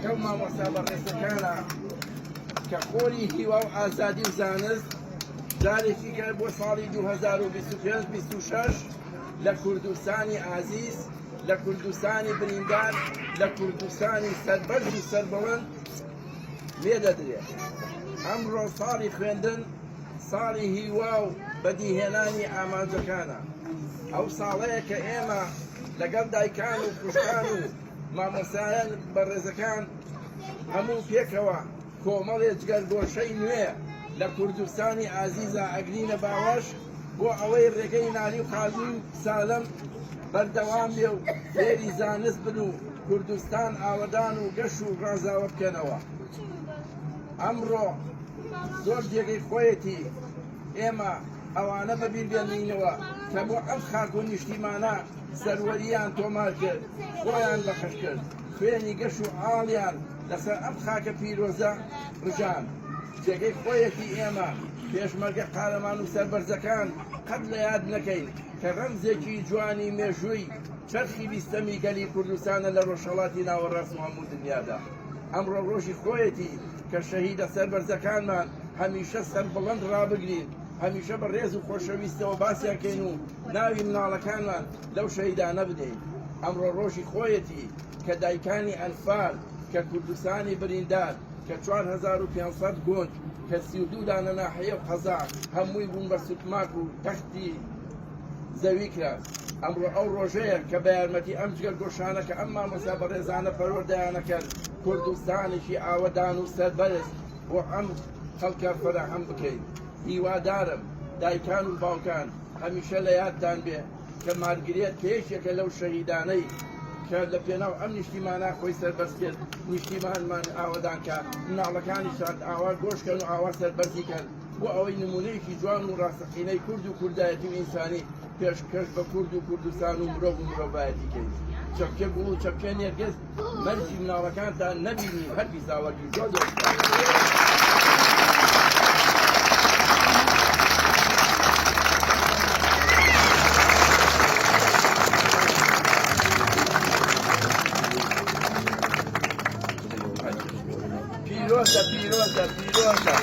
لەگەڵ مامۆستا بەڕێزەکانە کە خۆری هیوا و ئازادی و زانست جارێکی کە بۆ ساڵی 2025 26 لە کوردستانی ئازیز لە کوردستانی بریندار لە کوردستانی سەربەرز و سەربڵند لێ دەدرێت. ئەمڕۆ ساڵی خوێندن ساڵی هیوا و بەدیهێنانی ئامانجەکانە. ئەو ساڵەیە کە ئێمە لەگەڵ دایکان و خوشکان و مامۆستایان بەڕێزەکان هەموو پێکەوە کۆمەڵێ جگەرگۆشەی نوێ لە کوردستانی ئازیزا ئەگرینە باوەش بۆ ئەوەی ڕێگەی نالی و قازی و سالم بەردەوام بێ و فێری زانست بن و کوردستان ئاوەدان و گەش و ڕازاوە بکەنەوە. ئەمڕۆ زۆر جێگەی خۆیەتی ئێمە ئەوانە بەبیر بێنینەوە کە بۆ ئەم خاک و نیشتیمانە سەروەریان تۆمار کرد، خۆیان بەخش کرد، خوێنی گەش و ئاڵیان لەسەر ئەم خاکە پیرۆزە ڕژاند. جێگەی خۆیەتی ئێمە پێشمەرگە قارەمان و سەربەرزەکان قەت لە یاد نەکەین کە ڕەمزێکی جوانی مێژووی چەرخی بیستەمی گەلی کوردستانە لە ڕۆژهەڵاتی ناوەڕاست و هەموو دنیادا. ئەمڕۆ ڕۆژی خۆیەتی کە شەهیدە سەربەرزەکانمان هەمیشە سەربڵند ڕابگرین، هەمیشە بە ڕێز و خۆشەویستەوە باسیان کەین و ناوی مناڵەکانمان لەو شەهیدانە بدەین. ئەمڕۆ ڕۆژی خۆیەتی کە دایکانی ئەنفال، کە کوردستانی بریندار، کە 4500 گوند، کە 32 دانە ناحیە و قەزا هەمووی بوون بە سوتماک و تەختی زەوی کران. ئەمڕۆ ئەو ڕۆژەیە کە بە یارمەتی ئەم جگەرگۆشانە کە ئەم مامۆستا بەڕێزانە پەروەردەیانەکەن کوردستانێکی ئاوەدان و سەربەرز بۆ ئەم خەڵکە فەراهەم بکەین. هیوادارم دایکان و باوکان هەمیشە لە یادتان بێ کە مارگرێت کە یەکێکە لەو شەهیدانەی کە لە پێناو ئەم نیشتیمانە خۆی سەربەرز کرد، نیشتیمانمان ئاوەدان کە، مناڵەکانیشتان ئاوا گۆش کەن و ئاوا سەربەرزی کەن بۆ ئەوەی نمونەیەکی جوان و ڕاستەقینەی کورد و کوردایەتی و ئینسانی پێشکەش بە کورد و کوردستان و مرۆڤ و مرۆڤایەتی کەین. چەپکێ گوڵ و چەپکێ نێرگز مەرجی مناڵەکانتان نەبینی هەرگیز زاوەکی زۆر زۆر سوپاس. پیرۆزە پیرۆزە پیرۆزە.